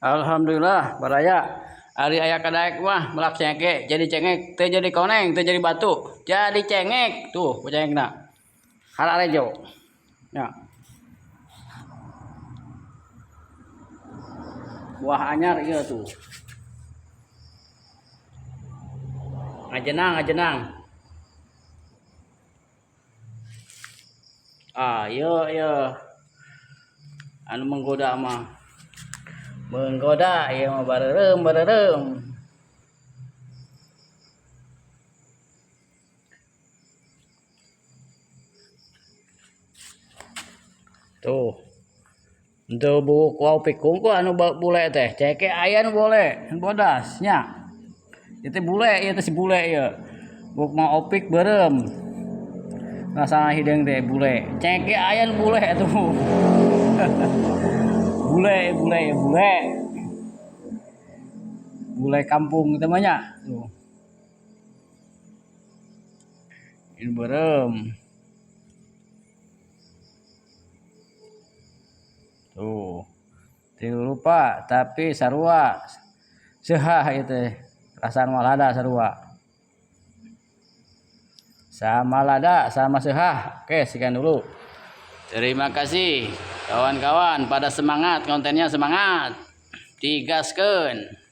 Alhamdulillah baraya ari aya kadaek mah melak cengek jadi cengek teu jadi koneng teu jadi batu jadi cengek tuh cengekna hararejo ya. Buah anyar ieu tuh ngajenang ngajenang ah ieu ieu anu menggoda mah menggoda ieu mah bareureum bareureum tuh untuk buuk wau pikung ku anu bule teh ceke aya nu bule bodas nya ieu teh bule ieu teh si bule ieu buuk mah opik beureum rasana hideung teh bule ceke aya nu bule tuh bule bule bule bule kampung teh mah nya tuh ini beureum tuh tidak lupa tapi sarua seuhah ieu teh perasaan mah lada sarua sama lada sama seuhah. Oke sekian dulu, terima kasih kawan-kawan, pada semangat kontennya, semangat digaskeun.